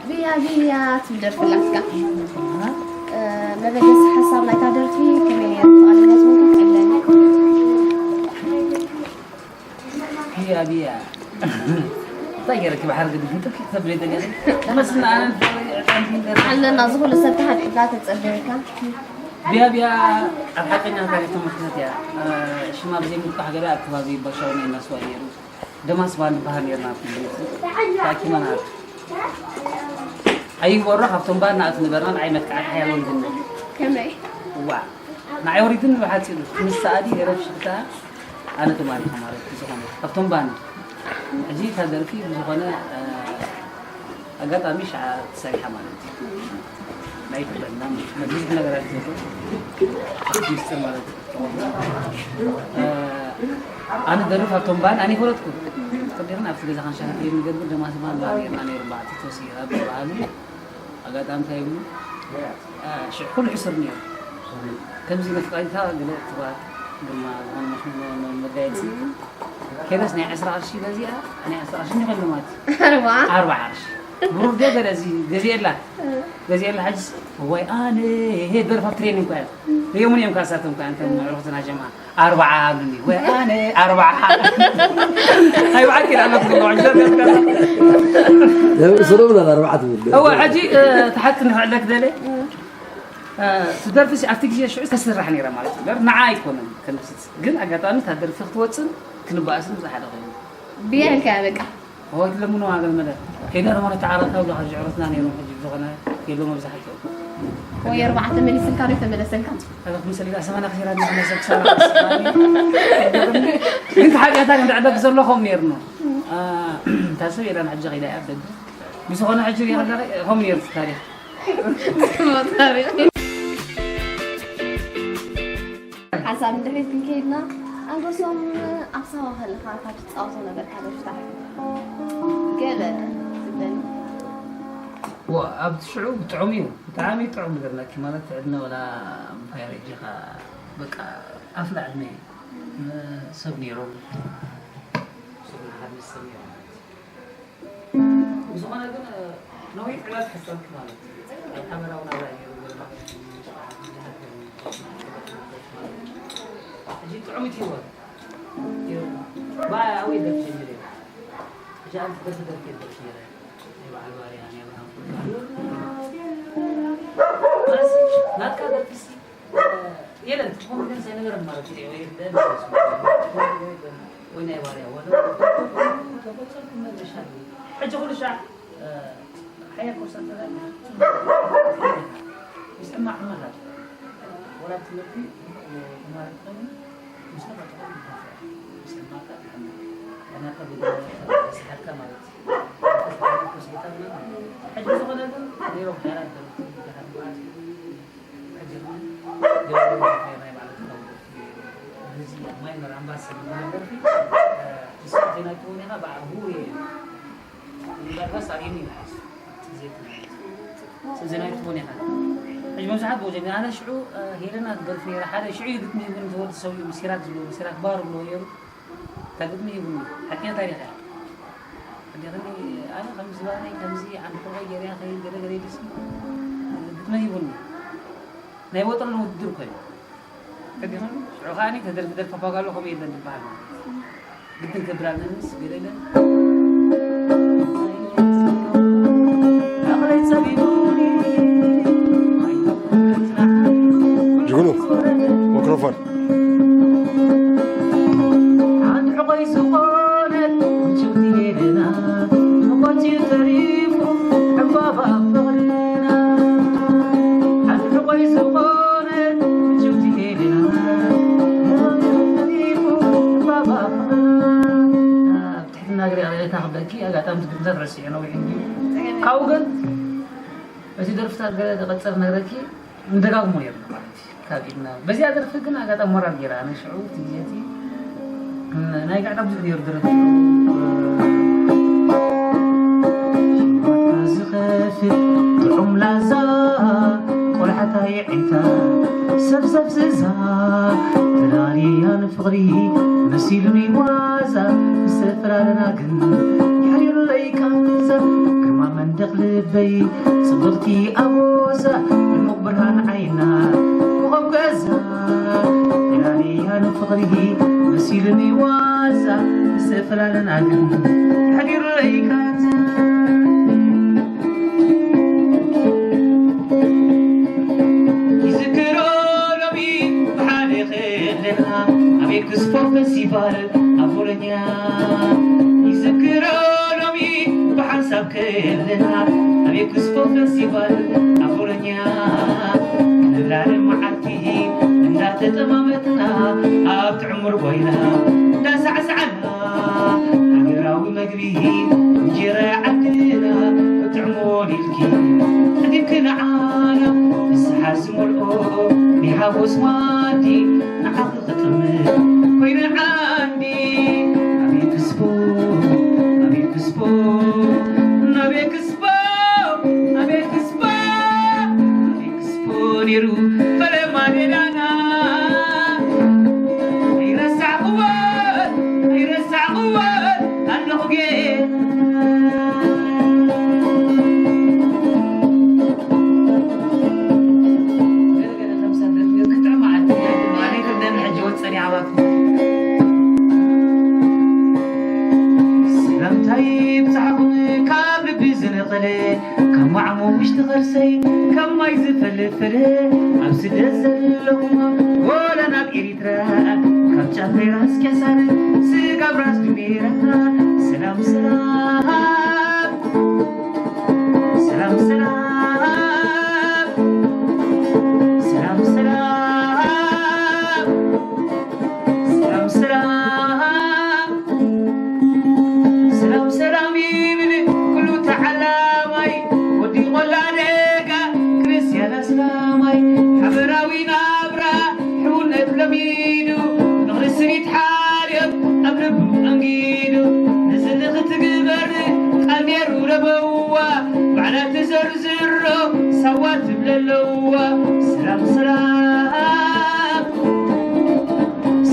ብያ ብያ ትብል ደርፊ ኣላትካ። እ፣ መበገሲ ሓሳብ ናይታ ደርፊ ከመይ ነይሩ? ፍቓደኛ ዝኾንካ ክዕለኒ። ብያ ብያ። እንታይ ገይረኪ ብሓርጊ ድግምጥልኪ ክተብለይ ደሊኺ? ትመስልና ኣነ ኣለና፣ ዝኹሉ ሰብ ተሓዲእካ ተጸበየካ። ብያ ብያ ኣብ ሓቀኛ ታሪኽ ተመስርት እያ። እ፣ ሽማ ብዘይምጥቃሕ ገለ ኣብ ከባቢ ባሻው ናይ እናስዋ ነይሩ። ደማስ ባንድ በሃል ነርና። ተኣኪበና ኣይወሮ ካብቶም ባንድ ናእት ነበርና። ንዓይ መጥቃዕቲ ሓያል ወሪድና። ከመይ? ዋ፣ ንዓይ ወሪድን ብሓፂሩ ምስ ሰኣዲ ገረብ ሽፍታ ኣነ ተማሪኸ ማለት ብዝኾነ ካብቶም ባንድ ሕጂ እታ ደርፊ ብዝኾነ፣ እ፣ ኣጋጣሚ ሸዓ ተሰሪሓ ማለት እዩ። ናይ ትበልና ብዙሕ ነገራት ዘሎ ሚስጥር ማለት እዩ። እ፣ ኣነ ደርፍ ኣብቶም ባን ኣነ ይፈለጥኩ። ቅድም ኣብቲ ገዛ ካንሻ ክትሪኢ ንገብር ደማሲ ባን ባን ጌርና ነይሩ። በዓቲ ተወሲራ ዝበሃሉ ኣጋጣሚ እንታይ ይብሉ? እ፣ ሽሕ ኩሉ ሕሱር ነይሩ። ከምዚ ነፍቃሪታ ገለ ትባት ግርማ ዝኾነ መሽሙ መጋየፂ ከይደስ ናይ ዕስራ ቅርሺ ገዚኣ፣ ናይ ዕስራ ቅርሺ እንዲኸሉ ማለት እዩ። ኣርባ? ኣርባ ቅርሺ። ብሩር ዶ ገለ እዚ ገዚኤላ? ገዚኤላ ሕጅስ ወይ ኣነ ይሄ ደርፋ ትሬኒንግ እኮ እያ። ሪኦምን እዮም ካሳቶም እኮ፣ ኣንተም ኣዕሩኽትና ጀማ። ኣርባዓ ኣብሉኒ። ወይ ኣነ ኣርባዓ። ኣይ ብሓቂ ኢላ ኣለኩ፣ ዝብሎ ሕጂ ዘርጋፍ ካሳ። ስሩም ና ኣርባዓ ትብል። እወ፣ ሕጂ፣ እ፣ ተሓቲ ንኽዕለክ ደለ። እ፣ ትደርፊ ሲ ኣብቲ ግዜ ሽዑ ተስራሕ ነይራ ማለት እዩ። እምበር ንዓ ኣይኮነን ከንብስት። ግን ኣጋጣሚ እታ ደርፊ ክትወፅን ክንበኣስን ብዝሓደ ኮይኑ። ብያ ኢልካ እያ በቃ። ሆይ ትለምኖ ኣገል መለ። ከይዳ ደሞ ተዓረታ ብሎ ካብ ጅዕረትና ነይሮም ሕጂ ብዝኾነ የሎ መብዛሕትኡ። ወይ ኣርባዕተ መሊስልካ ዶ ተመለሰልካ? ኣበ ክምሰል ኢላ ሰማና ክሲራ እና ክመሰል ክሳራ ክስራኒ። ግን ተሓቢኣታ ግን ደዕበ ዘለኹም ነይርኖ። እ፣ እታ ሰብ የላን ሕጂ ከይዳ እያ ኣብ ደገ። ብዝኾነ ሕጂ ሪኣ ከለኻ ሆም ነይሩ እቲ ታሪኽ። ሓንሳብ ንድሕሪት ክንከይድና፣ ኣንጎስዮም ኣብ ሳዋ ከለኻ ካብ ትጻወቶ ነበርካ ደርፍታት ገለ ትብለኒ? ዋ፣ ኣብቲ ሽዑ ብጥዑም እዩ፣ ብጣዕሚ ጥዑም ዝገርመኪ፣ ማለት ዕድመ ወላ ምንታይ ርኢኻ፣ በቃ ኣፍላ ዕድመ እዩ። ሰብ ነይሮም፣ ሰብ ነይሮም። ብዝኾነ ግን፣ ነዊሕ ዕላል ተሕጸብኪ ማለት እዩ። ኣብ ሓበራዊ ናብራ እዩ ነይሩ፣ ገለ ማለት እዩ። ሕጂ ጥዑም እቲ ህይወት። ባ-፣ ኣበይ ደርፊ ጀሚረ? ሕጂ ኣንቲ ደርፊ ደርፊ ደርፊ ነይረ። ናይ በዓል ባርያ፣ ናይ ኣብርሃም ኩርካ። ናትካ ደርፊ ሲ የለን፣ ትኾን ግን ዘይነበረን ማለት እዩ። ወይ ደም ወይ ናይ ባርያ ወለ ተቆጸርኩ መለሻ። ሕጂ ኩሉ ሻዕ፣ እ፣ ሓያ ኮርሳ ተላል። ምስ ሕማቕ ሕማቕ ወላ ትምህርቲ ተማሪ ትኾን ምስ ተፈጥሮ ምስ ሕማቕ ሕማቕ። ያናተ ብደ ስሓካ ማለት እዩ። ሕጂ ዝኾነ ግን ነይሮም ሓያላት ደረፍቲ፣ ደሓን ማለት እዩ። ሕጂ ግን ገለ ናይ ማለት ነው። እዚ ማይነር ኣምባሰል ማለት ነው። እሱ ዜና ትሆን ኢኻ ብኣሁ ይበርበስ ኣሪኒ ይሓስ። ዜና ትሆን ኢኻ። ሕጂ መብዛሕትኡ ቦጀ ኣነ ሽዑ ሄለና ትደርፍ ነይራ። ሓደ ሽዑ እዩ ግጥሚ ዝብል ዝወዲ ሰብ እዩ፣ ሲራክ ዝብሎ፣ ሲራክ ባር ብሎ ነይሩ። እታ ግጥሚ ሂቡኒ። ሓቀኛ ታሪኽ እያ። ኣዴኽኒ ኣነ ከምዚ ባነይ ከምዚ ዓንዲ ሕቖይ ገይረያ ከይድ ገለ ገለ ኢሉሲ ግጥሚ ሂቡኒ። ናይ ወጥርን ውድድር ኮይኑ። ኣዴኽኒ ሽዑ ከዓኒ ተደርፊ ደርፊ ፓፓጋሎ ከምኡ የለን ዝበሃል ማለት እዩ። ግድን ከብር ኣለንስ ገለ ኢለን ጅግኑ ማይክሮፎን ሓንቲ ሕቆይ ዝኾነት ምችውቲ ሄለና፣ ሕቆች ተሪፉ ዕምባባ ፍቕርና። ሓንቲ ሕቆይ ዝኾነት ረሲዑ ነዊሕ እንዲ ካብኡ ግን እቲ ደርፍታት ገለ ክቐጽር ነግረኪ ንደጋግሞ ነርና ማለት እዩ። ካብ ኢድና በዚኣ ደርፊ ግን ኣጋጣሚ ሞራል ገይራ ኣነ ሽዑ እቲ ግዜ እቲ ናይ ጋዕዳ ብዙሕ ነይሩ ደረፍቲ ዝኸፍት ጥዑም ላዛ ቆልሓታ የዒንታ ሰብሰብ ዝዛ ተላልያ ንፍቕሪ መሲሉኒ ዋዛ ምስ ተፈላለና ግን ይሕሪሩ ለይቃዛ ግርማ መንደቕ ልበይ ጽብቕቲ ኣቦዛ ድሙቕ ብርሃን ዓይና ኮኸብ ገዛ ተላልያ ንፍቕሪ መሲሉኒ ዋዛ ምስ ተፈላለና ግን ይሕሪሩ ለይቃዛ ይዝክሮ ሎሚ ብሓደ ከለና ኣብ ኤክስፖ ፈስቲቫል ኣብ ቦሎኛ ይዝክሮ ሎሚ ብሓንሳብ ከለና ኣብ ኤክስፖ ፈስቲቫል ኣብ ቦሎኛ ንላለ መዓልቲ እንዳተጠማመትና ኣብ ትዕሙር ኮይና እንዳሳዕሳዕና ሃገራዊ መግቢ እንጀራ ዓድና ክትጥዕሞ ኢልኪ ቀዲምኪ ንዓና ፍስሓ ዝመልኦ ናይ ሓጎስ ማዲ ንዓኺ ክጥምት ኮይነ ዓንዲ ኣቤት ክስቦ ኣቤት ክስቦ ኣቤት ክስቦ ኣቤት ክስቦ ኣቤት ክስቦ ነይሩ ፈለማ ሌላና ኣይረሳዕኽዎን ኣይረሳዕኽዎን ኣለኹ ጌና ገለገለ ከምሰደት ክትዕማ ዓዲ ናይ ድማ ናይ ክርደን ሕጂ ወፀን ይዓባኩም ሰላምታይ ብዛዕኹም ካብ ልቢ ዝነቐለ ካብ ማዕሞ ውሽጢ ኸርሰይ ካብ ማይ ዝፈልፍል ኣብ ስደት ዘለኹም ወላ ናብ ኤሪትራ ካብ ጫፍ ናይ ራስ ኬሳር ስጋብ ራስ ዱሜራ ሰላም ሰላም ሰላም ሰላም ሰላም ሰላም ሰላም ሰላም ሰላም ሰላም ይብል ኩሉ ተዓላማይ ወዲ ቆላ ደጋ ክርስቲያን ኣስላማይ ሓበራዊ ናብራ ሕውነት ለሚዱ ምኽሪ ስኒት ሓልዮት ኣብ ልቡ ኣንጊዱ ንዝልኽ ትግበር ቃል ሜሩ ለበዋ ባዕላ ትዘርዝሮ ሳዋ ትብለ ኣለዋ ሰላም ሰላም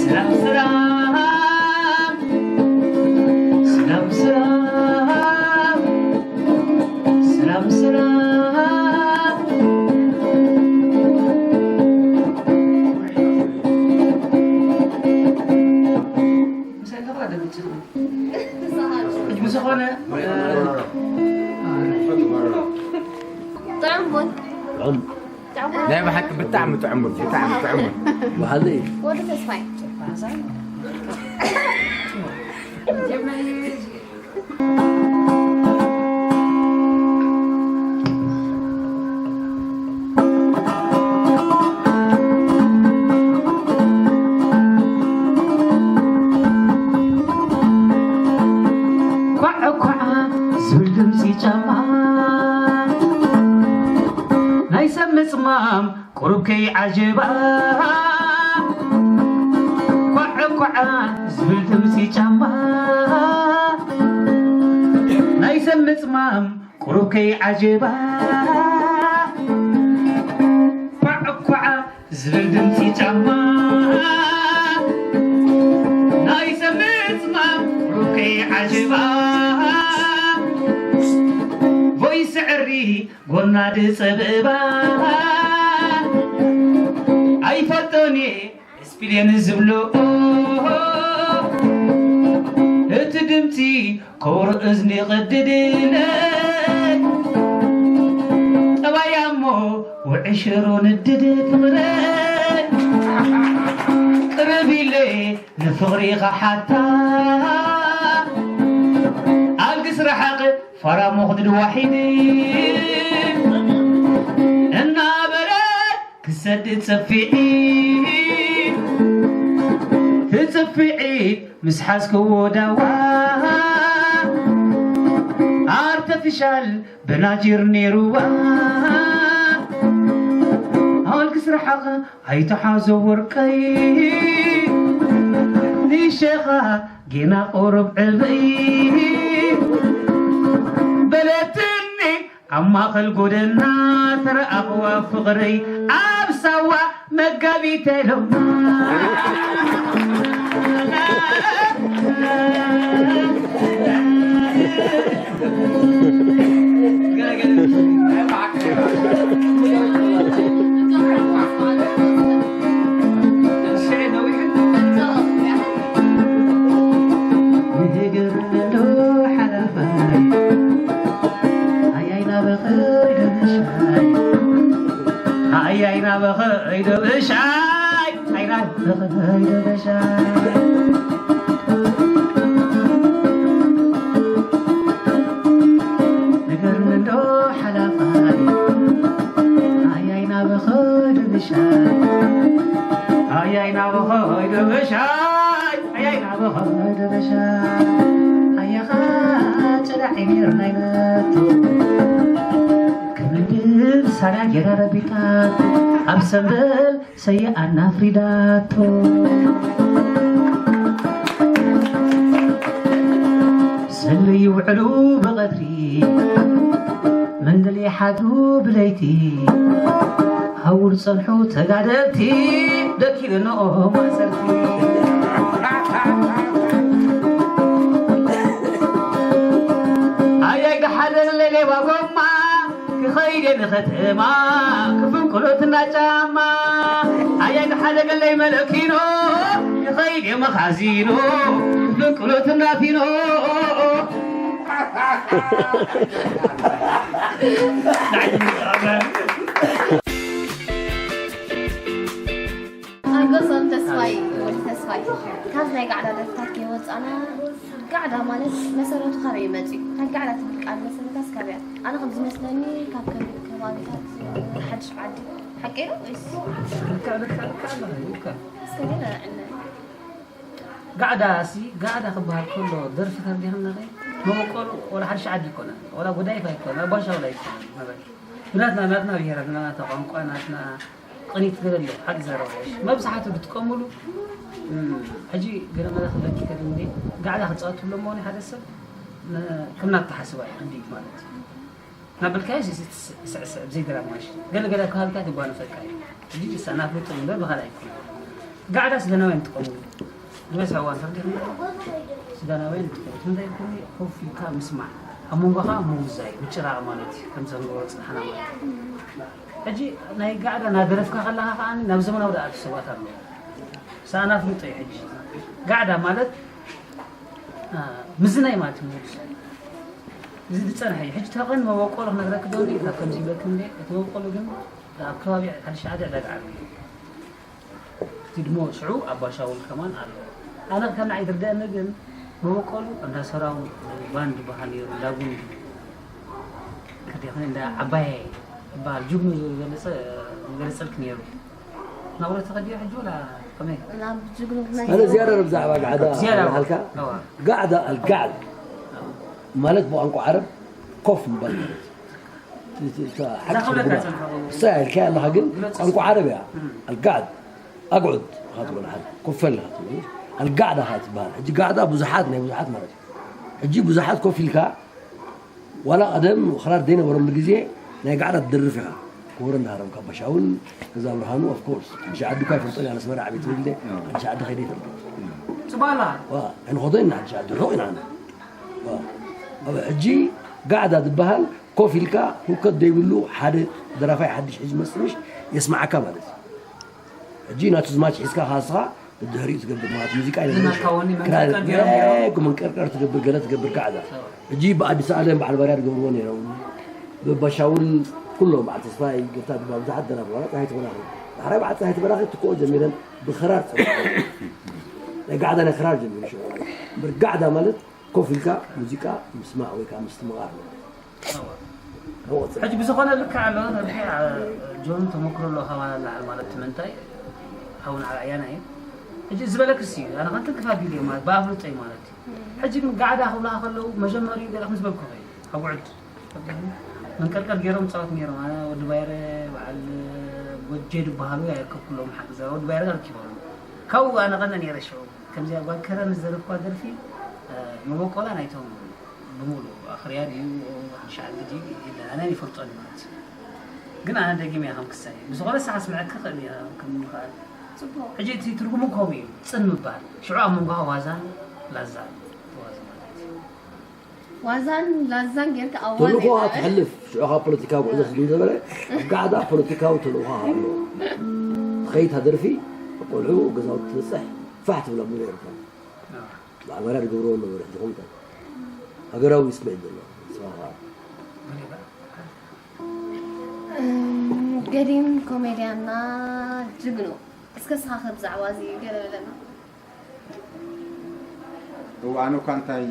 ሰላም ሰላም ሰላም ሰላም ሰላም ሰላም ብዝኾነ ናይ ብሓቂ ብጣዕሚ ጥዕሙር ብጣዕሚ ጥዕሙር ባህሊ እዩ። ወዲ ተስፋይ ኳዕ ኳዕ ዝብል ድምፂ ጫማ ናይ ሰብ ምፅማም ቁሩብ ከይዓጀባ ኳዕ ኳዕ ዝብል ድምፂ ጫማ ናይ ሰብ ምፅማም ቁሩብ ከይዓጀባ ኳዕ ኳዕ ዝብል ድምፂ ጫማ ናይ ሰብ ምፅማም ቁሩብ ከይዓጀባ ቮይስ ዕሪ ጎና ድፀብእባ ኣይፈልጦን እየ ስፒልየን ዝብሎ እቲ ድምፂ ከውር እዝኒ ቅድድለ ጠባያ እሞ ውዕሽሮ ንድድ ፍቕረ ቅርብ ኢለ ንፍቕሪ ኸሓታ ኣልግስ ረሓቕ ፋራ ሞኽድድ ዋሒድ እናበለት ክሰድ ጽፍዒ ትጽፍዒ ምስ ሓዝክዎ ዳዋ ትሻል በናጅር ነይርዋ ኣልክ ስራሕኻ ኣይተሓዞ ወርቀይ ንሸኻ ጌና ቁሩብ ዕብይ በለትኒ ኣብ ማእኸል ጎደና ተረኣኽዋ ፍቕረይ ኣብ ሳዋ መጋቢት ሎማ ኣያይ ናበኸ ኢዶ ብሻይ ኣይና በኸ ኢዶ ብሻይ ንገርኒ እንዶ ሓላፋይ ኣያይ ናበኸ ኢዶ ብሻይ ኣያይ ናበኸ ኢዶ ብሻይ ኣያይ ናበኸ ኢዶ ብሻይ ኣያኻ ጭዳዕ ዒሚር ናይ ነቱ ከምንድን ሳላ ጌራ ረቢታ ኣብ ሰንበል ሰየ ኣናፍሪዳቶ ሰለይ ይውዕሉ ብቐትሪ መንገል ይሓድሩ ብለይቲ ሃውር ጸንሑ ተጋደልቲ ደኪለንኦ ማእሰርቲ ኣያይ ደሓደ ሌባ ጎማ ክኸይድ እየ ንኸተማ ክፍንቅሎ ትንዳ ጫማ ኣያይ ንሓደ ገለይ መለኪኖ ክኸይድ እየ መኻዚኖ ክፍንቅሎ ትንዳ ፊኖ ሓጎሶም ተስፋይ ወዲ ተስፋይ ካብ ናይ ጋዕዳ ደርፍታት ከይወፃና ጋዕዳ ማለት መሰረቱ ካበይ እዩ መፂኡ? ናይ ጋዕዳ ትብል ቃል መሰረታስ ካበይ እያ? ኣነ ከም ዝመስለኒ ካብ ከቢድ ከባቢታት ሓድሽ ዓዲ ሓቂ ዶ ወይስ? ልክዕ ልክዕ ልክዕ ኣለኻ ልክዕ እስከ ግን ኣዕነ ጋዕዳ ሲ ጋዕዳ ክበሃል ከሎ ደርፊ ተርዲኽና ኸ መበቆሉ ወላ ሓድሽ ዓዲ ኣይኮነን ወላ ጎዳይፍ ኣይኮነን ኣባሻውላ ኣይኮነን ማለት ብናትና ናትና ብሄራት ናትና ቋንቋ ናትና ቅኒት ገለ ኣሎ ሓቂ ዘረባ መብዛሕቱ ዝጥቀምሉ ሕጂ ገለ መለ ክብለኪ ከድንዴ ጋዕዳ ክፃወት ትብሎ እሞ ሓደ ሰብ ከም ናተሓስባ እዩ ርድኢት ማለት እዩ ናበልካዮ ስዕስዕ ብዘይ ድራማ እሺ ገለ ገለ ከባቢታት ይጓነፈካ እዩ ሕጂ ንሳ ናፍልጦ እምበር ብኻልእ ኣይኮነ ጋዕዳ ስደናውያን ይጥቀምሉ ዝበዝሐ እዋን ተርዲኽና ስደናውያን ይጥቀምሉ እንታይ ይኮኑ ኮፍ ኢልካ ምስማዕ ኣብ መንጎኻ ምውዛይ ምጭራቕ ማለት እዩ ከምዚ ክንገብሮ ፅናሕና ማለት እዩ ሕጂ ናይ ጋዕዳ ናደረፍካ ከለኻ ከዓ ናብ ዘመናዊ ደኣ ሰባት ኣለዉ ሰኣን ኣፍልጦ እዩ ሕጂ ጋዕዳ ማለት ምዝናይ ማለት እዩ ንወዲ ሰብ እዚ ዝፀንሐ እዩ ሕጂ ተቐን መበቆሉ ክነግረክ ዶ ካብ ከምዚ ይብለክ እንደ እቲ መበቆሉ ግን ኣብ ከባቢ ሓድሽ ዓዲ ዕዳጋ ዓርቢ እዩ እቲ ድሞ ሽዑ ኣብ ባሻውል ከማን ኣሎ ኣነ ከም ንዓይ ዝርደአኒ ግን መበቆሉ እንዳ ሰራው ባንድ በሃል ነይሩ እንዳ ጉንዲ ክደኽኒ እንዳ ዓባየ ይበሃል ጅግኑ ዝገለፀ ዝገለፀልክ ነይሩ ናብረ ተኸዲዮ ሕጂ ወላ ከመይ ናብ ጅግኑ ናይ ኣነ ዝያዳ ብዛዕባ ጋዕዳ ዝያዳ እናሃልካ እዋ። ጋዕዳ ኣልጋዕድ ማለት ብቋንቋ ዓረብ ኮፍ ምባል ማለት እዩ። እቲ- እቲ- እታ ሓቂ ትርጉማ እሳ ኢልካያ ኣለኻ ግን ቋንቋ ዓረብ እያ ኣልጋዕድ ኣግዑድ ኢኻ ትብሎ ንሓደ ኮፍ በል ኢኻ ትብሎ ኣልጋዕዳ ኢኻ ትበሃል ሕጂ ጋዕዳ ብዙሓት ናይ ብዙሓት ማለት እዩ ሕጂ ብዙሓት ኮፍ ኢልካ ዋላ ቀደም ክራር ዘይነበረሉ ግዜ ናይ ጋዕዳ ትደርፍ ኢኻ ክቡር እንዳሃረምካ ባሻውል ገዛ ብርሃኑ of course ሓድሽ ዓዲ እኳ ይፈልጦ እየ ኣነስመራ ዓብየ ተወልደ ሓድሽ ዓዲ ከይደ ይፈልጦ ፅባላ ዋ ኣይንኸዶ ኢና ሓድሽ ዓዲ ርሑቕ ኢና ኣነ ዋ ኣብ ሕጂ ጋዕዳ ዝበሃል ኮፍ ኢልካ ህውከት ዘይብሉ ሓደ ደራፋይ ሓድሽ ሕዚ ዝመፅእ ምሽ የስምዓካ ማለት እዩ ሕጂ ናቱ ዝማች ሒዝካ ካስኻ ብድሕሪኡ ትገብር ማለት ሙዚቃ ይነበረ ዝነካወኒ መንቀጥቀጥ ገይሮም ነይሮም። ክምንቀርቀር ትገብር ገለ ትገብር ጋዕዳ ሕጂ ብኣዲስ ኣለም በዓል ባርያ ትገብርዎ ነይሮም ብባሻውን ኩሎም በዓል ተስፋይ ገብታ ድማ ብዙሓት ደራፍ ዋላ ፀሃይ ትበራኺ ዳሕራይ በዓል ፀሃይ ትበራኺ ትክኦ ጀሚረን ብክራር ፀ ናይ ጋዕዳ ናይ ክራር ጀሚሩ ሽዑ እምበር ጋዕዳ ማለት ኮፍ ኢልካ ሙዚቃ ምስማዕ ወይ ከዓ ምስትምቓር ማለት እዩ። ሕጂ ብዝኾነ ልክዕ ኣሎ ነብሒ ጆን ተመክሮ ኣሎ ከባቢ ኣላዓል ማለት እቲ መንታይ ሓውን ዓብያና እዩ ሕጂ ዝበለክስ እዩ ኣነ ከንትን ክፋት ቢል ማለት ብኣፍልጦ እዩ ማለት እዩ ሕጂ ግን ጋዕዳ ክብልካ ከለዉ መጀመሪ ገለ ከም ዝበልኩ እዩ ኣጉዕድ መንቀልቀል ገይሮም ፃወት ነይሮም። ኣነ ወዲ ባይረ በዓል ጎጄ ዝበሃሉ ኣይርከብኩሎም ሓቂ ዘረባ ወዲ ባይረ ኣርኪቦም። ካብኡ ኣነ ቀነ ነይረ ሽዑ ከምዚኣ ጓል ከረን ዝደረፍኳ ደርፊ መበቆላ ናይቶም ብምሉ ኣኽርያ ድዩ ሓድሽ ዓዲ ድዩ ኢለ ኣነ ይፈልጦን ማለት እዩ። ግን ኣነ ደጊመ እየ ከም ክሳይ ብዝኾነ ሳዕ ስምዐካ ክእል እየ ከም ምኽኣል። ሕጂ እቲ ትርጉሙ ከምኡ እዩ። ፅን ምባል ሽዑ ኣብ መንጎኻ ዋዛን ላዛን ተዋዘ ማለት እዩ። ዋዛን ላዛን ጌርካ ኣዋዝ ተልእኾኻ ትሕልፍ ሽዑ ካብ ፖለቲካዊ ጉዕዞ ስግም ዝበለ ኣብ ጋዕዳ ፖለቲካዊ ተልእኾኻ ኣሎ። ትኸይድ እታ ደርፊ ቆልዑ ገዛውቲ ትበፅሕ ፋሕ ትብል ኣብ ሙሉእ ኤርትራ ማዕበራ ዝገብርዎ ኣለዉ ሕጂ ከምታ ሃገራዊ ስምዒት ዘለዎ ንስኻ ከዓ ገዲም ኮሜድያና ጅግኑ እስከ ስኻ ከ ብዛዕባ እዚ ገለ በለና እው ኣነ እኳ እንታይ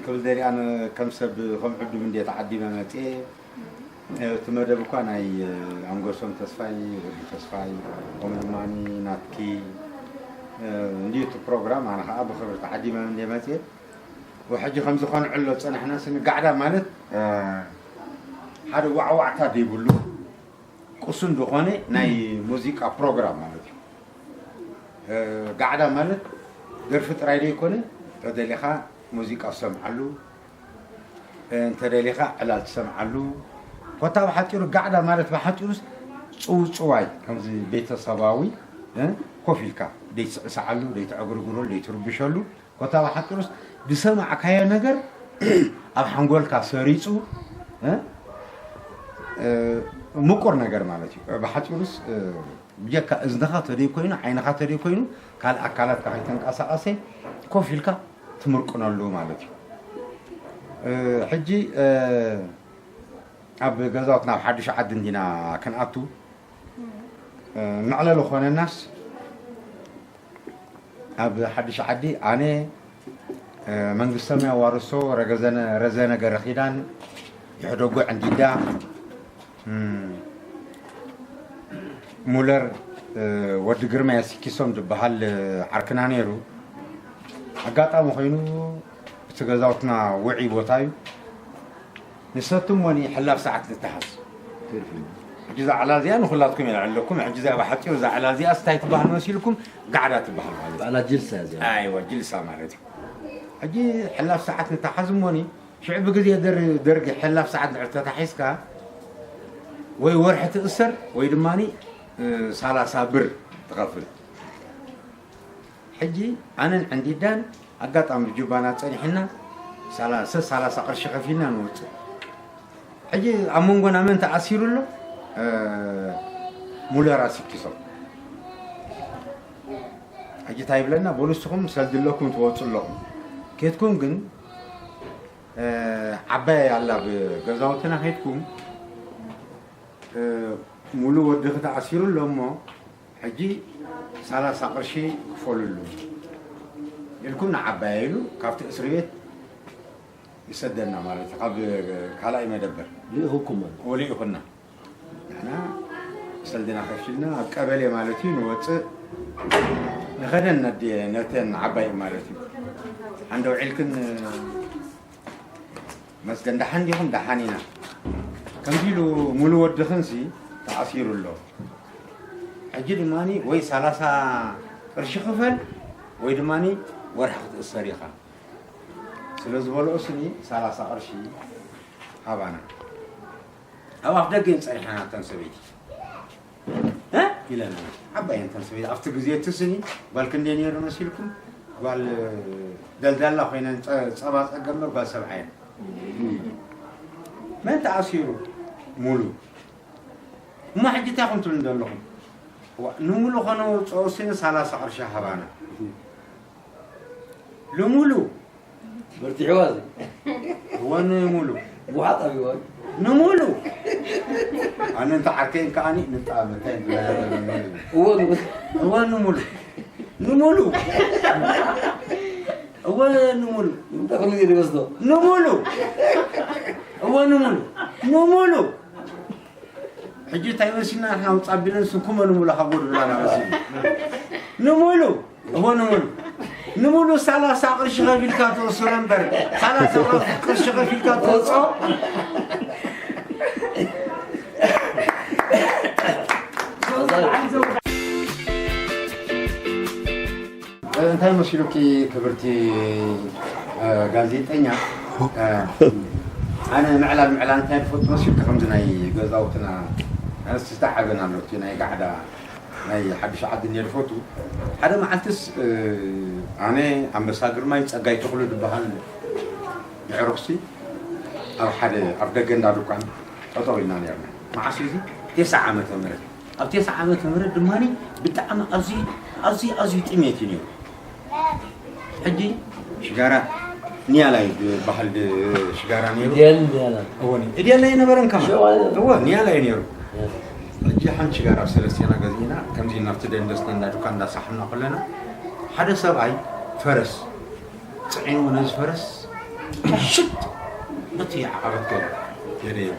ክብል ደሊ ኣነ ከም ሰብ ከም ዕዱም እንደ ተዓዲመ መፅኤ እቲ መደብ እኳ ናይ ኣንጎሶም ተስፋይ ወዲ ተስፋይ ከምኡ ድማ ናትኪ እንዲዩ እቲ ፕሮግራም ኣነ ከዓ ብክብሪ ተዓዲመ እንደ መፅኤ ወሕጂ ከምዚ ከንዕሎ ፀናሕና ስኒ ጋዕዳ ማለት ሓደ ዋዕዋዕታ ዘይብሉ ቅሱን ዝኾነ ናይ ሙዚቃ ፕሮግራም ማለት እዩ። ጋዕዳ ማለት ደርፊ ጥራይ ዘይኮነ ተደሊኻ ሙዚቃ ትሰምዓሉ፣ እንተደሊኻ ዕላል ትሰምዓሉ። ኮታ ብሓፂሩ ጋዕዳ ማለት ብሓፂሩስ ፅውፅዋይ ከምዚ ቤተሰባዊ ኮፍ ኢልካ ደይትስዕስዓሉ፣ ደይትዕግርግረሉ፣ ደይትርብሸሉ ኮታ ብሓፂሩስ ዝሰማዕካዮ ነገር ኣብ ሓንጎልካ ሰሪፁ ምቁር ነገር ማለት እዩ። ብሓፂሩስ ብጀካ እዝንኻ ተደይ ኮይኑ ዓይንኻ ተደይ ኮይኑ ካልእ ኣካላትካ ከይተንቀሳቐሰ ኮፍ ኢልካ ትምርቅነሉ ማለት እዩ። ሕጂ ኣብ ገዛውትና ኣብ ሓዱሽ ዓዲ እንዲና ክንኣቱ መዕለሊ ኮነናስ ኣብ ሓድሽ ዓዲ ኣነ መንግስተም ያዋርሶ ረዘነ ገረኺዳን ይሕደጎ ዕንዲዳ ሙለር ወዲ ግርማ የሲኪሶም ዝበሃል ዓርክና ነይሩ። ኣጋጣሚ ኮይኑ እቲ ገዛውትና ውዒ ቦታ እዩ። ንሰቱም ወኒ ሕላፍ ሰዓት ንተሓዝ። ሕጂ እዛ ዕላ እዚኣ ንኹላትኩም እየ ኣለኩም። ሕጂ እዚኣ ብሓፂሩ እዛ ዕላ እዚኣ ስታይ ትበሃል መሲልኩም ጋዕዳ ትበሃል ማለት እዩ። ባዕላ ጅልሳ እያ እዚኣ። ኣይዋ ጅልሳ ማለት እዩ። ሕጂ ሕላፍ ሰዓት ንተሓዝ እሞኒ ሽዑ ብግዜ ደር- ደርጊ ሕላፍ ሰዓት ንድሕር ተታሒዝካ ወይ ወርሒ ትእሰር ወይ ድማ ሰላሳ ብር ትኸፍል። ሕጂ ኣነን ዕንዲዳን ኣጋጣሚ ብጁባና ፀኒሕና ሰላሳ ሰላሳ ቅርሺ ከፊልና ንወፅእ። ሕጂ ኣብ መንጎና መን ተኣሲሩ ኣሎ? ሙለር ኣሲኪሶም። ሕጂ እንታይ ይብለና? በሉ ንስኹም ሰልዲ ኣለኩም ትወፁ ኣለኹም። ኬድኩም ግን ዓባይ ኣላ ብገዛውትና ኬድኩም ሙሉ ወድኺ ተኣሲሩ ኣሎ እሞ ሕጂ ሰላሳ ቅርሺ ክፈሉሉ ኢልኩም ንዓባያ ኢሉ ካብቲ እስሪ ቤት ይሰደና ማለት እዩ። ካብ ካልኣይ መደበር ልኢኹኩም ማለት እዩ። ልኢኹና ንሕና ሰልድና ከፊልና ኣብ ቀበሌ ማለት እዩ ንወፅእ ንኸደን ነተን ዓባይ ማለት እዩ። ሓንደ ውዒልክን መስገን ደሓን ዲኹም? ደሓን ኢና። ከምዚ ኢሉ ሙሉ ወድኽንሲ ተኣሲሩ ኣሎ። ሕጂ ድማ ወይ ሰላሳ ቅርሺ ክፈል ወይ ድማ ወርሒ ክትእሰር ኢኻ ስለ ዝበልኦ ስኒ ሰላሳ ቅርሺ ሃባና። ኣብ ኣፍ ደገ ጸኒሕና እተን ሰበይቲ እ ኢለና ዓባይ እንተን ሰበይቲ ኣብቲ ግዜ እቲ ስኒ ጓል ክንደይ ነይሩ መሲልኩም? ጓል ደልዳላ ኮይነን ጸ- ጸባ ጸገም እምበር ጓል ሰብዓ እየን። መን ተኣሲሩ? ሙሉ። እሞ ሕጂ እንታይ ኢኹም ትብሉ ዘለኹም? ዋ፣ ንሙሉ ከነውፅኦ ስኒ ሰላሳ ቅርሺ ሃባና። ንሙሉ በርቲዕዋ እዚ እወ ንሙሉ ብሓጣቢዋ ንሙሉ ኣነ እንተ ዓርከይን ከዓኒ ንጣበ እንታይ ንብላ እወ ንሙሉ እወ ንሙሉ ንሙሉ እወ ንሙሉ እንታይ ኩሉ ግዜ ንወስዶ ንሙሉ እወ ንሙሉ ንሙሉ ሕጂ እንታይ መሲልና ንሕና ውፃ ቢለን ስንኩመ ንሙሉ ካብ ጎድብላና መሲሉ ንሙሉ እወ ንሙሉ ንሙሉ ሰላሳ ቅርሺ ከፊልካ ትወስዶ እምበር ሰላሳ ቅርሺ ከፊልካ ትወፅኦ እንታይ መሲሉኪ ክብርቲ፣ እ፣ ጋዜጠኛ? እ፣ ኣነ ምዕላል ምዕላል እንታይ ዝፈቱ መሲሉኪ፣ ከምዚ ናይ ገዛውትና ኣነስ ዝተዓበን ኣሎ፣ እቲ ናይ ጋዕዳ ናይ ሓድሽ ዓዲ እኒኦ ዝፈቱ። ሓደ መዓልትስ፣ እ፣ ኣነ ኣንበሳ ግርማይ ጸጋይ ተኽሉ ዝበሃል ምዕሩኽሲ ኣብ ሓደ ኣብ ደገ እንዳ ድኳን ጠጠው ኢልና ነርና። መዓስ እዩ እዚ? ተስዓ ዓመተ ምህረት። ኣብ ተስዓ ዓመተ ምህረት ድማ ብጣዕሚ ኣዝዩ ኣዝዩ ኣዝዩ ጥሜት እዩ ነይሩ። ሕጂ ሽጋራ ኒያላ እዩ ዝበሃል ድ-፣ ሽጋራ ነይሩ። ድየል ኒያላ። እወ፣ ኒ-፣ ድየል ኣይነበረን ከማ። ሽዋ። እወ፣ ኒያላ እዩ ነይሩ። ኒያላ። ሕጂ ሓንቲ ሽጋራ ኣብ ሰለስቴና ገዚእና፣ ከምዚ ናብቲ ደንደስና እንዳ ድኳን እንዳሳሕና ከለና፣ ሓደ ሰብኣይ ፈረስ ጽዒንዎ ነዚ ፈረስ ሽጥ በቲ ዓቐበት ገለ የደዮ።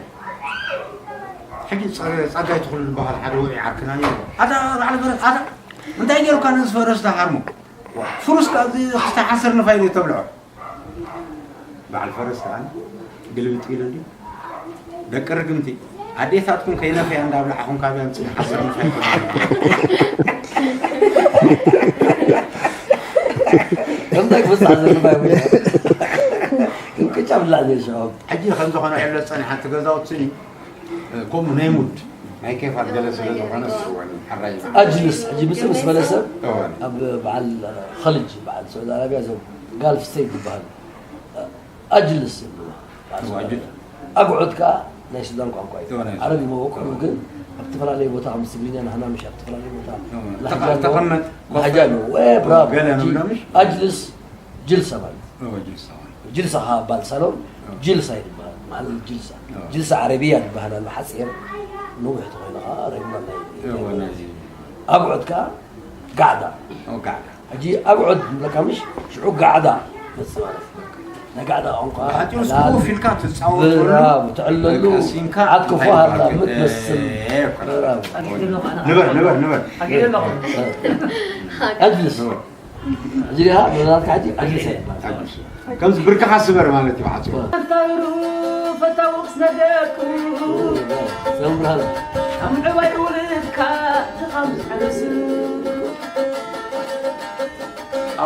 ሕጂ ጸ-፣ ጸጋይ ትኹል ዝበሃል ሓደ ውዑይ ዓርክና ነይሩ። ኣታ በዓል ፈረስ፣ ኣታ እንታይ ገይሩካ ነዚ ፈረስ ትሃርሞ? ዋ፣ ፍሩስ ከኣ እዚ ክልተ ሓሰር ንፋይ እዩ ተብልዖ። በዓል ፈረስ ከኣ ግልብጥ ኢሉ እንዲ፣ ደቂ ርግምቲ፣ ኣዴታትኩም ከይነፈያ እንዳብላዕኹም ካብያ ኣምፅእ ሓሰር ንፋይ። ከምታይ ክበፅሕ ዘሎ ማይ ወይ? እንቅጫ ብላዕ ዘይሸዖም። ሕጂ ከም ዝኾነ ሕሎ ዝጸንሐ እቲ ገዛውቲ ስኒ፣ ከምኡ ናይ ሙድ፣ ናይ ኬፋት ገለ ስለ ዝኾነ፣ እወ፣ ሕራይ እዩ። ኣጅልስ፣ ሕጂ ምጽእ ምስ በለ ሰብ፣ እወ። ኣብ በዓል ኸልጅ፣ በዓል ሳዑዲ ኣረብያ፣ እዞም ጋልፍ ስቴት ዝበሃሉ፣ ኣጅልስ ይብልዎ። በዓል ሳዑዲ ኣረብያ። ኣጅልስ። ኣግዑት ከኣ ናይ ሱዳን ቋንቋ እዩ። እወ፣ ናይ ሱዳን። ዓረብ ይመወቅዑ፣ ግን ኣብ ዝተፈላለየ ቦታ፣ ከም ትግርኛ ናህና ምሽ ኣብ ዝተፈላለየ ቦታ እወ። ላህጃ ተቐ-፣ ኣለዎ። ተቐመጥ፣ ላህጃ ኮፍ ኣለዎ። ወ-፣ ብራቮ። ገለ ሕጂ ንብሎ ምሽ? ኣጅልስ ጅልሳ ማለት እዩ። እወ፣ ጅልሳ ማለት። ጅልሳ ካብ ባል ሳሎን፣ እወ። ጅልሳ ይበሃል። ማለት ጅልሳ። እወ። ጅልሳ ዓረብያ ይበሃል ኣሎ፣ ሓጺር ነዊሕ ተኾይኑ ኸዓ ሬጉላር ናይ እወ፣ ናይ ኣጉዑት ከኣ ጋዕዳ። እወ፣ ጋዕዳ። ሕጂ ኣጉዑት ንብለካ ምሽ? ሽዑ ጋዕዳ መጽእ ማለት እዩ። ናይ ጋዕዳ ቋንቋ ብሓጺሩ ሕላል ኮፍ ኢልካ ትጻወተሉ፣ ብራቮ፣ ትዕለሉ፣ ቀሲንካ ዓት ክፉ እንታይ ሃላ ይበሃል? ምትመስል። እወ፣ ብራቮ። ንበር፣ ንበር፣ ንበር። ኣጅልስ። ንበር። ሕጂ ዲኻ መብዛሕትካ ሕጂ ኣጅልስ ኣይትበሃል። ከምዚ ብርክኻ ስበር ማለት እዩ ብሓጺሩ። ፈታውሩ ፈታውስ ነገርኩ ዘምብርሃን። ኣብ ምዕባይ ውልድካ ድኻም ዝሕርስ።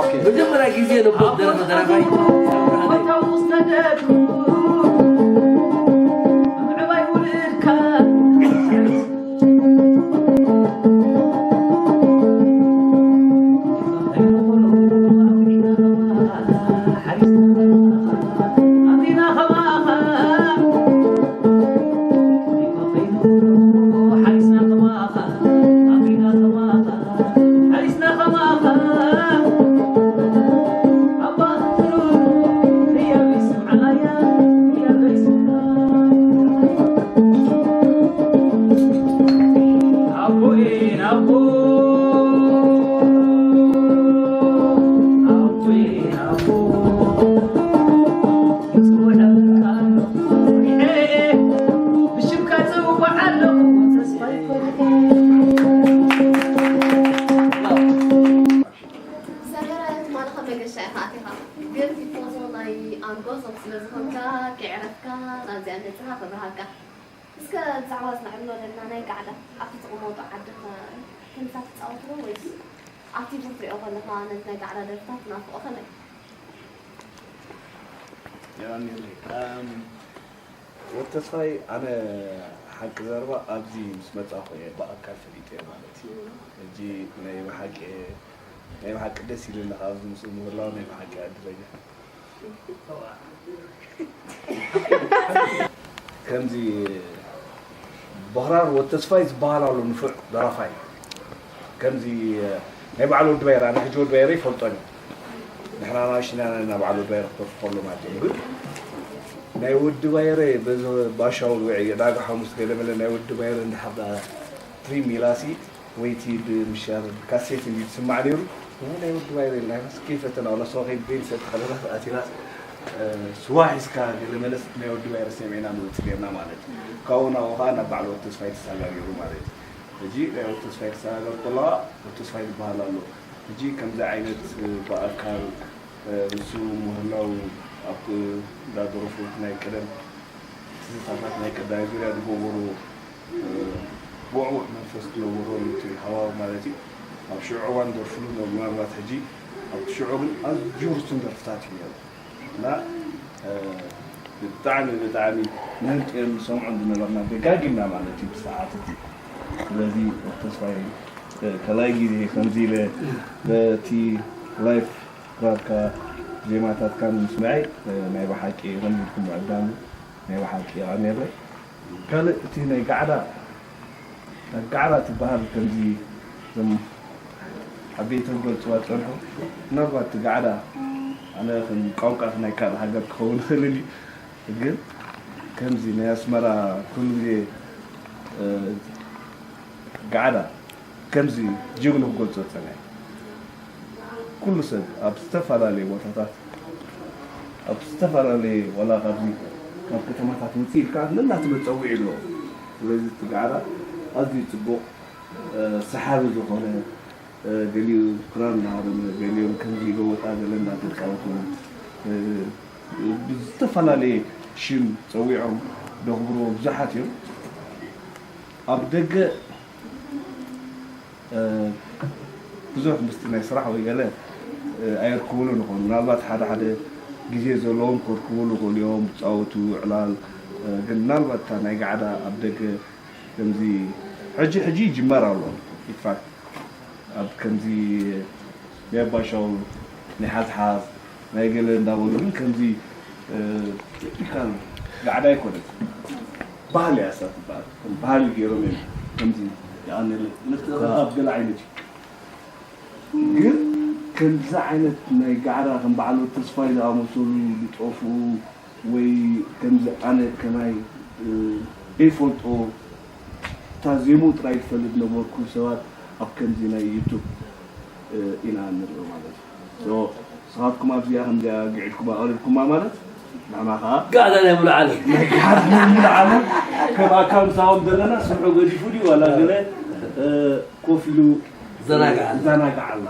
ኦኬ። መጀመርያ ግዜ ነቦት ደረፈ ደራፋይ ዘምብርሃን። ፈታውስ ነገርኩ ኣብ ምዕባይ ውልድካ ሰመረ፣ ትማሊ ካብ መገሻ ኢኻ ኣቲኻ፣ ግን ቲፎዞ ናይ ኣንጎዞም ስለ ዝኾንካ፣ ከየዕረፍካ ናብዚኣ መጺኻ ክብርሃካ። እስከ ብዛዕባ እዚ ነዕልሎ ዘለና ናይ ጋዕዳ፣ ኣብቲ ትቕመጦ ዓዲ ኸ ከምዛ ትጻወት ዶ ወይስ ኣብ ቲቪ ክትሪኦ ከለኻ ነቲ ናይ ጋዕዳ ደርፍታት ትናፍቖ ከመይ? የቐንየለይ። ኣም፣ ወዲ ተስፋይ፣ ኣነ ሓቂ ዘረባ ኣብዚ ምስ መጻኹ እየ ብኣካል ፈሊጠዮ ማለት እዩ። እም። ሕጂ ናይ ብሓቂ፣ ናይ ብሓቂ ደስ ኢሉኒ፣ ኣብዚ ምስኡ ምህላው ናይ ብሓቂ ዕድለኛ። ከምዚ ባህራር ወተስፋይ ዝበሃል ኣሎ ንፉዕ ደራፋይ። ከምዚ ናይ በዓል ወዲ ባይረ፣ ኣነ ሕጂ ወዲ ባይረ ይፈልጦን እዩ። ንሕና ኣናእሽቱ ኢና፣ ናይ በዓል ወዲ ባይረ ክደርፉ ከሎ ማለት እዩ። ግን ናይ ወዲ ባይረ በዚ ባሻውል ወይ ዕዳጋ ሓሙስ ገለ መለ ናይ ወዲ ባይረ እንድሕር ደኣ ትሪም ኢላሲ ወይ እቲ ብምሻር ካሴት እንዲ ዝስማዕ ነይሩ። እሞ ናይ ወዲ ባይረ ኢልና፣ ከይፈተና፣ ዋላ ስዋ ከይንደይ ንሰቲ ከለና ኣቲና፣ እ፣ ስዋ ሒዝካ ገለ መለስ ናይ ወዲ ባይረ ሰሚዕና ንወጽእ ነይርና ማለት እዩ። ካብኡ ናብኡ ኸዓ ናብ በዓል ወዲ ተስፋይ ተሰጋጊሩ ማለት እዩ። ሕጂ ናይ ወዲ ተስፋይ ክሰጋገር ከለዋ ወዲ ተስፋይ ዝበሃል ኣሎ። ሕጂ ከምዚ ዓይነት ብኣካል፣ እ፣ ንሱ ምህላው ኣብ እንዳደረፉ ናይ ቀደም ትዝታታት ናይ ቀዳማይ ዙርያ ዝገበሩ፣ እ፣ ውዕዉዕ መንፈስ ዝነበሮ እዩ እቲ ሃዋው ማለት እዩ። ኣብ ሽዑ እዋን ደርፍሉ ነበሩ። ምናልባት ሕጂ ኣብቲ ሽዑ ግን ኣዝዩ ውሱን ደርፍታት እዩ ነይሩ። እና ብጣዕሚ ብጣዕሚ ንህንጥዮን ንሰምዖን ዝነበርና ደጋጊምና ማለት እዩ ብሰዓት እቲ። ስለዚ ተስፋይ ካልኣይ ግዜ ከምዚ ኢለ በቲ ላይፍ ክራርካ ዜማታትካን ምስምዐይ ናይ ብሓቂ ከምዚ ኢልኩም ምዕዳሙ ናይ ብሓቂ የቐንየለይ። ካልእ እቲ ናይ ጋዕዳ ጋዕዳ ትበሃል ከምዚ እዞም ዓበይቲ ክገልፅዋ ዝፀንሑ ምናልባት እቲ ጋዕዳ ኣነ ከም ቋንቋ ናይ ካልእ ሃገር ክኸውን ይኽእል እዩ ግን ከምዚ ናይ ኣስመራ ኩሉ ግዜ ጋዕዳ ከምዚ ጅግኑ ክገልፆ ዝፀንሐ ኩሉ ሰብ ኣብ ዝተፈላለየ ቦታታት ኣብ ዝተፈላለየ ዋላ ካብዚ ካብ ከተማታት ውፅእ ኢልካ ነናትመፀውዒ ኣለዎ። ስለዚ እቲ ጋዕዳ ኣዝዩ ፅቡቕ ሰሓቢ ዝኾነ ገሊኡ ክራር እናሃረመ ገሊኦም ከምዚ ገወጣ ገለ እናተፃወቱ ብዝተፈላለየ ሽም ፀዊዖም ደኽብርዎ ብዙሓት እዮም። ኣብ ደገ ብዙሕ ምስቲ ናይ ስራሕ ወይ ገለ ኣየርክብሉ ንኾኑ ምናልባት ሓደ ሓደ ግዜ ዘለዎም ከርክብሉ ይኽእሉ እዮም ዝፃወቱ ዕላል ግን ምናልባት እታ ናይ ጋዕዳ ኣብ ደገ ከምዚ ሕጂ ሕጂ ይጅመር ኣሎ ኢንፋክት ኣብ ከምዚ ናይ ኣባሻው ናይ ሓዝሓዝ ናይ ገለ እንዳበሉ ግን ከምዚ ቲፒካል ጋዕዳ ኣይኮነት ባህሊ እያ እሳ ትበሃል ከም ባህሊ ገይሮም እዮም ከምዚ ይኣነለ ምትእኽኻብ ገለ ዓይነት እዩ ግን ከምዚ ዓይነት ናይ ጋዕዳ ከም በዓል ተስፋይ ዝኣመሰሉ ዝጠፍኡ ወይ ከምዚ ኣነ ከማይ ዘይፈልጦ እታ ዜምኡ ጥራይ ዝፈልጥ ነበርኩ ሰባት ኣብ ከምዚ ናይ ዩቱብ ኢና ንሪኦ ማለት እዩ ንስኻትኩም ኣብዚኣ ከምዚኣ ግዒድኩም ኣቐሪብኩማ ማለት ንሕና ከዓ ጋዕዳ ናይ ሙሉ ዓለም ናይ ጋዕዳ ናይ ሙሉ ዓለም ከም ኣካል ምሳቦም ዘለና ስምዑ ገዲፉ ድዩ ዋላ ገለ ኮፍ ኢሉ ዘናግዓና። ዘናግዓና።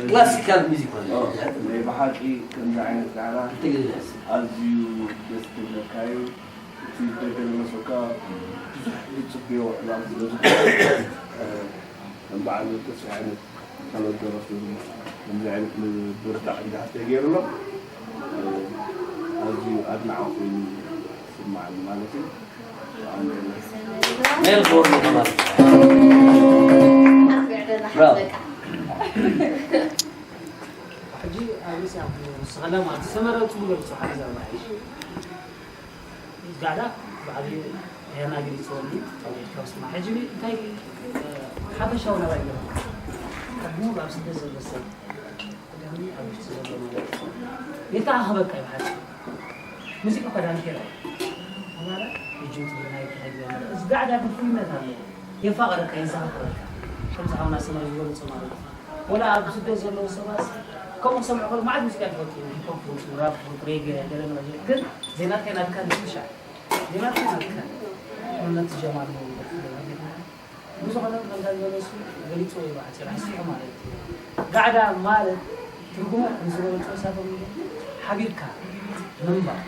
ክላሲካል ሚዚክ ማለት እዩ። ናይ ብሓቂ ከምዚ ዓይነት ዛዕባ ትግርኛ። ኣዝዩ ደስ ዝብለካ እዩ። እቲ ደገ ዝመሰካ ብዙሕ ዝፅበዮ ዕላል ስለ ዝኾነ ከም በዓል ተስፋ ዓይነት ካልኦት ደረፍቲ እውን ከምዚ ዓይነት ምብርታዕ እንድሕር ተገይሩሎም ኣዝዩ ኣድናዖ ኮይኑ ይስማዓኒ ማለት እዩ። ሜልቦርን ማለት እዩ። ብራቮ። ሕጂ ኣብ ርእሲ ኣብ ንስኻላ ማለት ዝተመረጹ ገለ ጽሑፋት ዘርባሕ እዩ። ጋዕዳ ብዓብዩ ሄና ገሊጽዎ እዩ። ካብ ስማ ሕጂ እንታይ ሓፈሻዊ ናባይ ገለ ሕድሙ ኣብ ስደት ዘሎ ሰብ ቅዳሚ ኣብ ውሽጢ ዘሎ ማለት እዩ። የተኣኻኸበካ እዩ ብሓቂ። ሙዚቃ እኳ ዳንኬራ እዩ። ኣማራ እጁ ትብል ናይ ብሓቂ ዘመረ። እዚ ጋዕዳ ግን ፍሉይነት ኣለዎ። የፋቕረካ፣ የዘኻኽረካ። ከምዚ ሓውና ሰመረ ዝገለጾ ማለት እዩ። ወላ ኣብ ስደት ዘለዉ ሰባት ከምኡ ክሰምዑ ከለዉ መዓት ሙዚቃ ይፈቱ፣ ሂፕሆፕ ይፈቱ፣ ራፕ ይፈቱ፣ ሬጌ፣ ገለ ነገር ግን ዜናትካ ናትካ ንስሻ። ዜናትካ ናትካ። ነቲ ጀማል ነው። ብዝኾነ ከምታ ዝበለ እሱ ገሊፅዎ እዩ ብሓፂር ኣስፊሑ ማለት እዩ። ጋዕዳ ማለት ትርጉሙ ንዝበለፆ ሳቶም ሓቢርካ ምንባር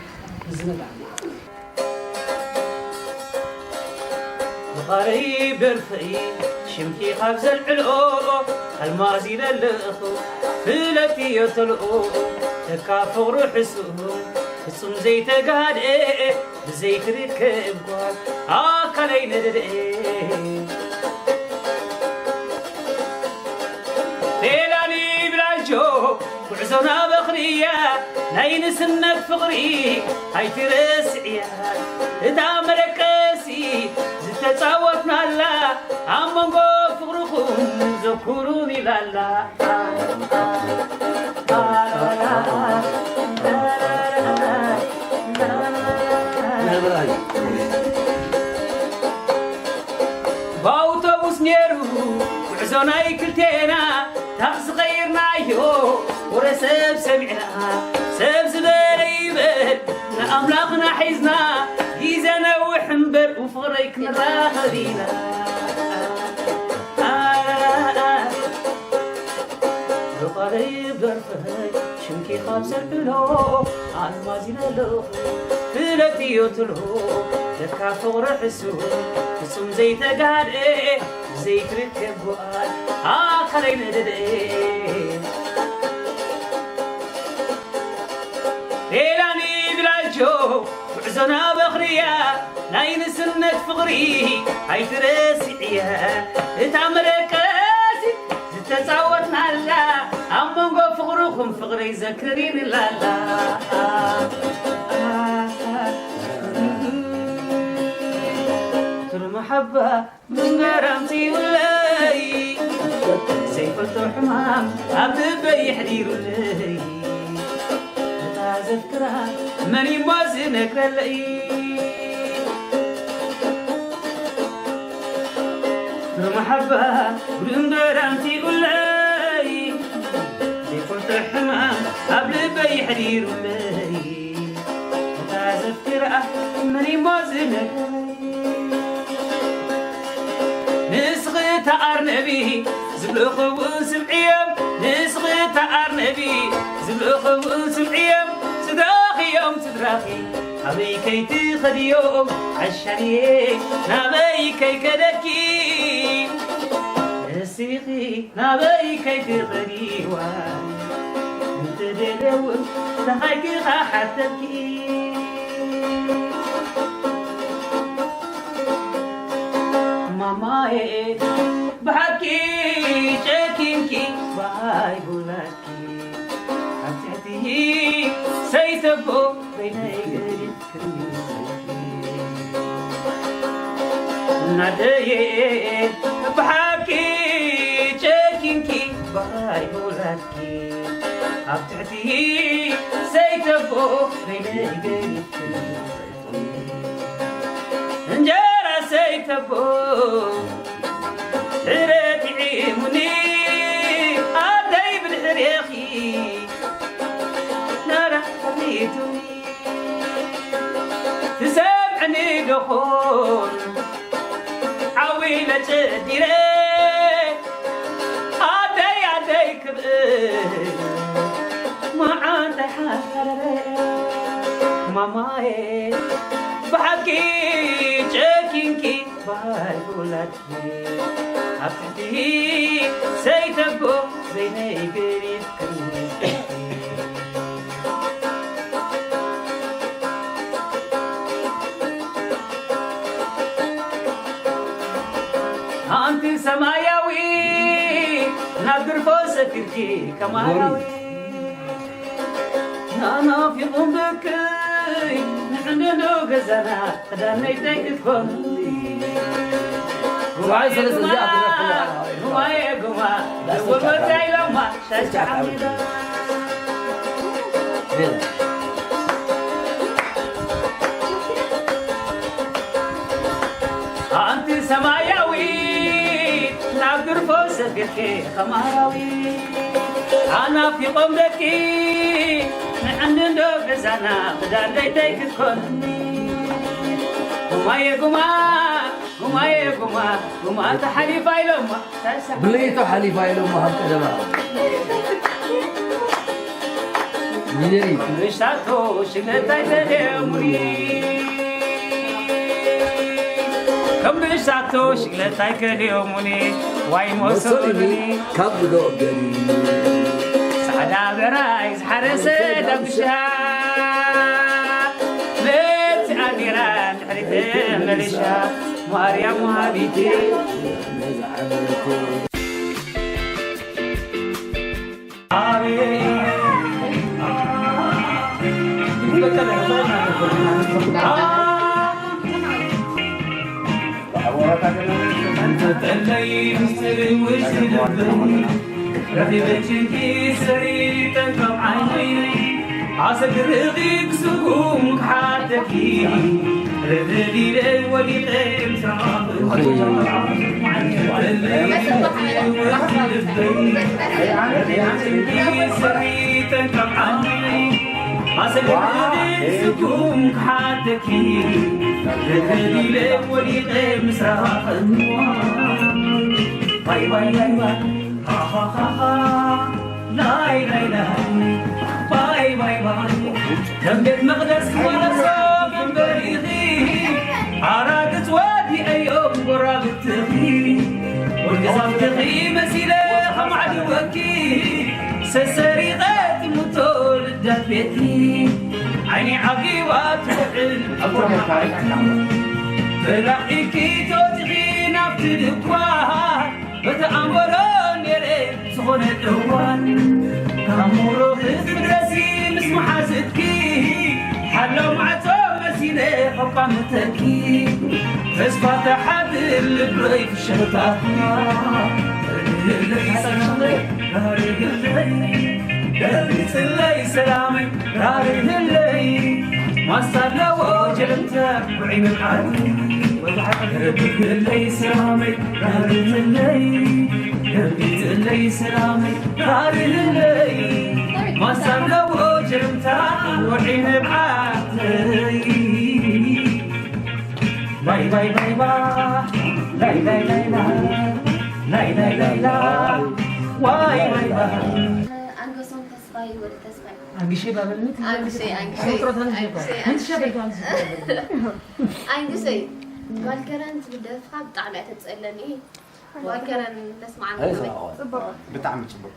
ምዝንጋዕ። ብኻረይ ብደርፈይ ሽምኪ ካብ ዘልዕልኦ ኣልማዝ ይለልእኹ ፍለጥዮ ተልኦ ለካ ፍቕሩ ሕሱም ፍጹም ዘይተጋድኤ ብዘይትርከብ ጓል ኣካለይ ነደደ ሜላኒ ብላጆ ጉዕዞና በኽርያ ናይ ንስነት ፍቕሪ ኣይትረስዕያ እታ መደቀሲ ዝተጻወትናላ ኣብ መንጎ ፍቕርኹም ዘኩሩን ኢላላ ብኣውቶቡስ ነይሩ ጉዕዞ ናይ ክልቴና ታኽሲ ቐይርናዮ ወረ ሰብ ሰሚዕና ሰብ ዝበለ ይበል ንኣምላኽና ሒዝና ግዜ ነውሕ እምበር ብፍቕረይ ክንራኸብ ኢና ብቓለይ ብደርፈይ ሽምኪ ካብ ዘልዕሎ ኣልማዝ ኢለ ኣለኹ ፍለጥዮ ትልሆ ለካ ፍቕሪ ሕሱም ፍጹም ዘይተጋድኤ ዘይትርከብ ጓል ኣካለይ ነደደ ዞና በኽርያ ናይ ንስነት ፍቕሪ ኣይትረስዕያ። እታ መደቀሲት ዝተጻወትናላ ኣብ መንጎ ፍቕርኹም ፍቕረይ ዘክሪንላላ። ትርመሓባ ምንገራምቲ ውለይ ዘይፈልጦ ሕማም ኣብ ልበይ ይሕዲሩለይ። እታ ዘፍቅራ መን እሞ ዝነግረለይ? ብመሓባ ብእምበራምቲ ውለይ ዘይፈልጦ ሕማም ኣብ ልበይ ይሕዲሩለይ። እታ ዘፍቅራ መን እሞ ዝነግረለይ? ንስኺ እታ ኣርነቢ ዝብልኽውን ስምዕዮም፣ ንስኺ እታ ኣርነቢ ዝብልኽውን ስምዕዮም። ስድራኺ እዮም ስድራኺ፣ ኣበይ ከይትኸድዮም ዓሻንየ፣ ናበይ ከይከደኪ ንስኺ ናበይ ከይትኸድዋ እንተደለውን ተኻይክኻ ሓተኪ። ማማዬ ብሓቂ ጨኪንኪ ባይ ጉላኪ ኣብ ትሕቲ ሰይተቦ በይነይ ገዲፍክኒ ናደዬ ብሓቂ ጨኪንኪ ባይ ጉላኪ ኣብ ትሕቲ ሰይተቦ በይነይ ገዲፍክኒ እንጀራ ሰይተቦ ድሕረ ጥዒሙኒ ኣደይ ብድሕሬኺ ናራ ሪቱኒ ትሰምዕኒ ደኾን ዓዊለ ጨዲረ ኣደይ ኣደይ ክብል መዓንተይ ሓረረ ማማዬ ብሓቂ ጨኪንኪ ባይ ውላድኪ ኣብ ትሕቲ ሰይተቦ በይነይ ገዲፍክኒ ኣንቲ ሰማያዊ ናብ ድርፎ ሰፊርኪ ከማራዊ ናናፊቑም ብክይ ንዕንድንዶ ገዛና ክዳነይ ዘይትኮን ጉባኤ ሰለስተ እዚኣ ትረፍ ጉባኤ ጉባ ደወል ወታ ኢሎማ ሻሻ ዓሚዳ ኣንቲ ሰማያዊት ናብ ግርፎ ሰፊርኪ ከማራዊ ኣናፊቖም ደቂ ንዕንድንዶ ገዛና ክዳን ደይተይ ክትኮንኒ ጉማየ ጉማ ጉማየ ጉማ ጉማ ተሓሊፋ ኢሎማ ብለይቶ ሓሊፋ ኢሎም ሃብ ቀደማ ሚነሪ ምሻቶ ሽግለታይ ተደሙኒ ከም ምሻቶ ሽግለታይ ከደሙኒ ዋይ መሰሉኒ ካብ ዝዶ ገሪ ጻዕዳ ብራይ ዝሓረሰ ዳጉሻ መብቲ ኣሚራ ድሕሪት መለሻ ማርያም ወሃቢት ተጠለይ ምስጢር ውሽጢ ልበይ ረኺበ ጭንቂ ሰሪጠን ካብ ዓይነይ ኣሰግርኺ ክስጉም ክሓተኪ ርድድ ኢለ ወዲቐ ምስራቕ ተጠለይ ምስጢር ውሽጢ ልበይ ረኺበ ጭንቂ ሰሪጠን ካብ ዓይነይ ኣሰግርኺ ክስጉም ክሓተኪ ርድድ ኢለ ወዲቐ ምስራቕ ባይ ባይ ባይ ባይ ሃሃሃሃ ላይ ላይ ላይ ባይ ባይ ባይ ከም ቤት መቕደስ ክመለሶ መንበሪኺ ኣራግጽ ወዲአዮም ጎራብትኺ ወዲ ሃብትኺ መሲለ ከማዕድወኪ ሰሰሪቐ ትምቶ ልደት ቤትኪ ዓይኒ ዓጊባ ትወ ተላቒልኪ ተወፂኺ ናብቲ ድኳን በቲ ኣንጎሎ ነይረ ዝኾነ እዋን ካብ ሞሮኺ ክትምለሲ ምስ መሓዝትኪ ሓላው ማዕጾ መሲለ ከቋምተኪ ተስፋ ተሓድር ልበይ ፍሽኽታኺ ርህርህለይ ሰላመይ ርህርህለይ ገልቢፅለይ ሰላመይ ራርህለይ ማስታ ኣለዎ ጀለምተ ውዒ መብዓቲ ርህርህለይ ሰላመይ ራርህለይ ገልቢፅለይ ሰላመይ ራርህለይ ማስታ ኣለዎ ጀለምተ ውዒ መብዓተይ ባይ ባይ ባይ ባ ላይ ላይ ላይ ላ ላይ ላይ ላይ ላ ዋይ ዋይ ባ ኣንገሶም ተስፋይ ወዲ ተስፋይ ኣግሼ ባበልነት ኣግሼ ኣግሼ ኣንግሸይ ኣንግሸይ ኣንግሸይ ምን ትሸበል ኣንግሸይ ኣንግሸይ ጓል ከረን ትብል ደርፍኻ ብጣዕሚ እያ ተብፀለኒ ጓል ከረን ተስማዓኒ ብጣዕሚ ፅቡቅ